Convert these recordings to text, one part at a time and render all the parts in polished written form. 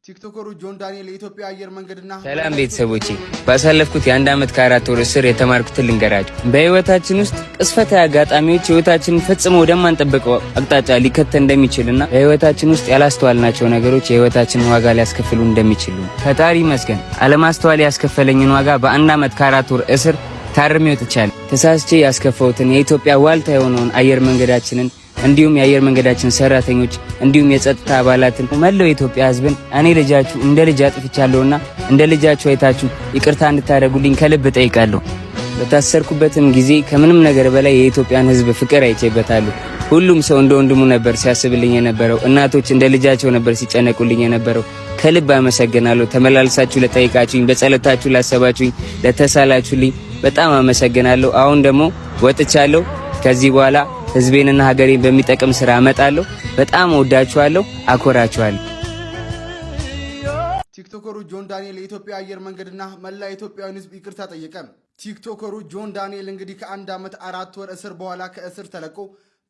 ቲክቶከሩ ጆን ዳንኤል የኢትዮጵያ አየር መንገድና ሰላም ቤተሰቦቼ፣ ባሳለፍኩት የ1 ዓመት ከ4 ወር እስር የተማርኩትን ልንገራችሁ። በህይወታችን ውስጥ ቅጽበታዊ አጋጣሚዎች ህይወታችንን ፈጽሞ ወደማንጠብቀው አቅጣጫ ሊከተን እንደሚችልና በህይወታችን ውስጥ ያላስተዋልናቸው ነገሮች የህይወታችንን ዋጋ ሊያስከፍሉ እንደሚችሉ። ፈጣሪ ይመስገን፣ አለማስተዋል ያስከፈለኝን ዋጋ በ1 ዓመት ከ4 ወር እስር ታርሜ ወጥቻለሁ። ተሳስቼ ያስከፋሁትን የኢትዮጵያ ዋልታ የሆነውን አየር መንገዳችንን፣ እንዲሁም የአየር መንገዳችን ሰራተኞች፣ እንዲሁም የጸጥታ አባላትን፣ መላው የኢትዮጵያ ሕዝብን እኔ ልጃችሁ እንደ ልጅ አጥፍቻለሁና እንደ ልጃችሁ አይታችሁ ይቅርታ እንድታደርጉልኝ ከልብ እጠይቃለሁ። በታሰርኩበትም ጊዜ ከምንም ነገር በላይ የኢትዮጵያን ሕዝብ ፍቅር አይቼበታለሁ። ሁሉም ሰው እንደ ወንድሙ ነበር ሲያስብልኝ የነበረው። እናቶች እንደ ልጃቸው ነበር ሲጨነቁልኝ የነበረው። ከልብ አመሰግናለሁ። ተመላልሳችሁ ለጠየቃችሁኝ፣ በጸሎታችሁ ላሰባችሁኝ፣ ለተሳላችሁልኝ በጣም አመሰግናለሁ። አሁን ደግሞ ወጥቻለሁ። ከዚህ በኋላ ህዝቤንና ሀገሬን በሚጠቅም ስራ እመጣለሁ። በጣም እወዳችኋለሁ፣ አኮራችኋለሁ። ቲክቶከሩ ጆን ዳንኤል የኢትዮጵያ አየር መንገድና መላ የኢትዮጵያውያን ህዝብ ይቅርታ ጠየቀ። ቲክቶከሩ ጆን ዳንኤል እንግዲህ ከ1 ዓመት 4 ወር እስር በኋላ ከእስር ተለቆ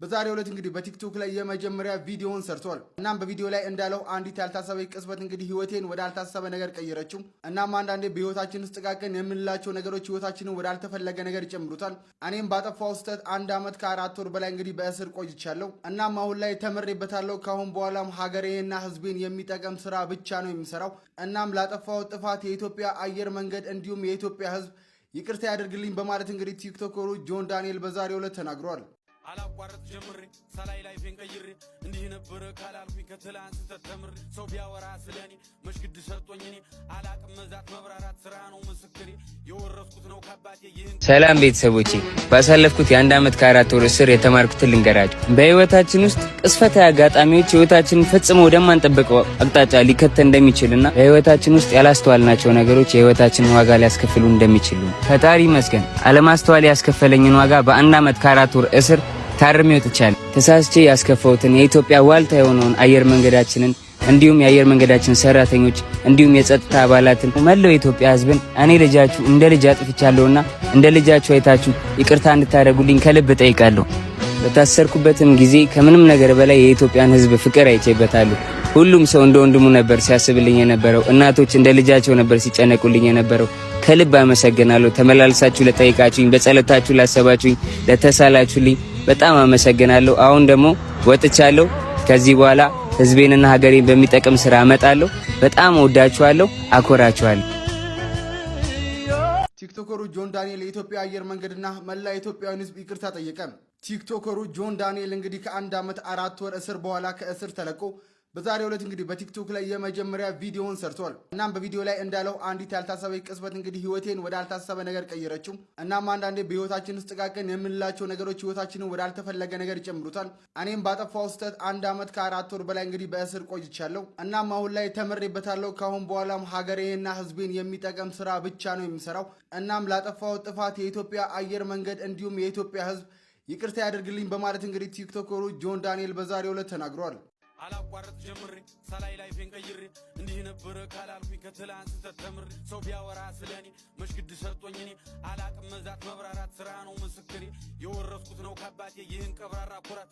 በዛሬው ዕለት እንግዲህ በቲክቶክ ላይ የመጀመሪያ ቪዲዮውን ሰርቷል። እናም በቪዲዮ ላይ እንዳለው አንዲት ያልታሰበ ቅጽበት እንግዲህ ህይወቴን ወዳልታሰበ ነገር ቀየረችው። እናም አንዳንዴ በህይወታችን ውስጥ ጥቃቅን የምንላቸው ነገሮች ህይወታችንን ወዳልተፈለገ ነገር ይጨምሩታል። እኔም ባጠፋው ስህተት 1 ዓመት ከ4 ወር በላይ እንግዲህ በእስር ቆይቻለሁ። እናም አሁን ላይ ተምሬበታለሁ። ከአሁን በኋላም ሀገሬንና ህዝቤን የሚጠቅም ስራ ብቻ ነው የምሰራው። እናም ላጠፋው ጥፋት የኢትዮጵያ አየር መንገድ እንዲሁም የኢትዮጵያ ህዝብ ይቅርታ ያደርግልኝ በማለት እንግዲህ ቲክቶከሩ ጆን ዳንኤል በዛሬው ዕለት ተናግሯል። አላቋርጥ ጀምሬ ሳላይ life ኤን ቀይሬ፣ እንዲህ ነበረ ካላልኩኝ ከትላንት ስህተት ተምሬ፣ ሰው ቢያወራ ስለኔ መሽግድ ሰጥቶኝ እኔ አላቅም መዛት መብራራት፣ ስራ ነው ምስክሬ፣ የወረስኩት ነው ካባቴ ይህን። ሰላም ቤተሰቦቼ፣ ባሳለፍኩት የ1 ዓመት ከ4 ወር እስር የተማርኩትን ልንገራችሁ። በህይወታችን ውስጥ ቅጽበታዊ አጋጣሚዎች ህይወታችንን ፈጽሞ ወደማንጠብቀው አቅጣጫ ሊከተን እንደሚችልና በህይወታችን ውስጥ ያላስተዋልናቸው ነገሮች የህይወታችንን ዋጋ ሊያስከፍሉ እንደሚችሉ። ፈጣሪ ይመስገን፣ አለማስተዋል ያስከፈለኝን ዋጋ በ1 ዓመት ከ4 ወር እስር ታርሜ ወጥቻለሁ። ተሳስቼ ያስከፋሁትን የኢትዮጵያ ዋልታ የሆነውን አየር መንገዳችንን፣ እንዲሁም የአየር መንገዳችን ሰራተኞች፣ እንዲሁም የጸጥታ አባላትን፣ መላው የኢትዮጵያ ሕዝብን እኔ ልጃችሁ እንደ ልጅ አጥፍቻለሁና እንደ ልጃችሁ አይታችሁ ይቅርታ እንድታደርጉልኝ ከልብ እጠይቃለሁ። በታሰርኩበትም ጊዜ ከምንም ነገር በላይ የኢትዮጵያን ሕዝብ ፍቅር አይቼበታለሁ። ሁሉም ሰው እንደ ወንድሙ ነበር ሲያስብልኝ የነበረው። እናቶች እንደ ልጃቸው ነበር ሲጨነቁልኝ የነበረው። ከልብ አመሰግናለሁ። ተመላልሳችሁ ለጠየቃችሁኝ፣ በጸሎታችሁ ላሰባችሁኝ፣ ለተሳላችሁልኝ በጣም አመሰግናለሁ። አሁን ደግሞ ወጥቻለሁ። ከዚህ በኋላ ህዝቤንና ሀገሬን በሚጠቅም ስራ እመጣለሁ። በጣም እወዳችኋለሁ፣ አኮራችኋለሁ። ቲክቶከሩ ጆን ዳንኤል የኢትዮጵያ አየር መንገድና መላ የኢትዮጵያውያን ህዝብ ይቅርታ ጠየቀ። ቲክቶከሩ ጆን ዳንኤል እንግዲህ ከ1 ዓመት 4 ወር እስር በኋላ ከእስር ተለቆ በዛሬው ዕለት እንግዲህ በቲክቶክ ላይ የመጀመሪያ ቪዲዮውን ሰርቷል። እናም በቪዲዮ ላይ እንዳለው አንዲት ያልታሰበ ቅጽበት እንግዲህ ህይወቴን ወዳልታሰበ ነገር ቀየረችው። እናም አንዳንዴ በህይወታችን ውስጥ ጥቃቅን የምንላቸው ነገሮች ህይወታችንን ወዳልተፈለገ ነገር ይጨምሩታል። እኔም ባጠፋው ስህተት 1 ዓመት ከ4 ወር በላይ እንግዲህ በእስር ቆይቻለሁ። እናም አሁን ላይ ተምሬበታለሁ። ከአሁን በኋላም ሀገሬንና ህዝቤን የሚጠቅም ስራ ብቻ ነው የምሰራው። እናም ላጠፋው ጥፋት የኢትዮጵያ አየር መንገድ እንዲሁም የኢትዮጵያ ህዝብ ይቅርታ ያደርግልኝ በማለት እንግዲህ ቲክቶከሩ ጆን ዳንኤል በዛሬው ዕለት ተናግሯል። አላቋርጥ ጀምሬ ሳላይ life ኤን ቀይሬ፣ እንዲህ ነበረ ካላልኩኝ ከትላንት ስህተት ተምሬ፣ ሰው ቢያወራ ስለኔ መሽግድ ሰጥቶኝ እኔ አላቅም መዛት መብራራት፣ ስራ ነው ምስክሬ፣ የወረስኩት ነው ካባቴ ይህን ቀብራራ ኩራት።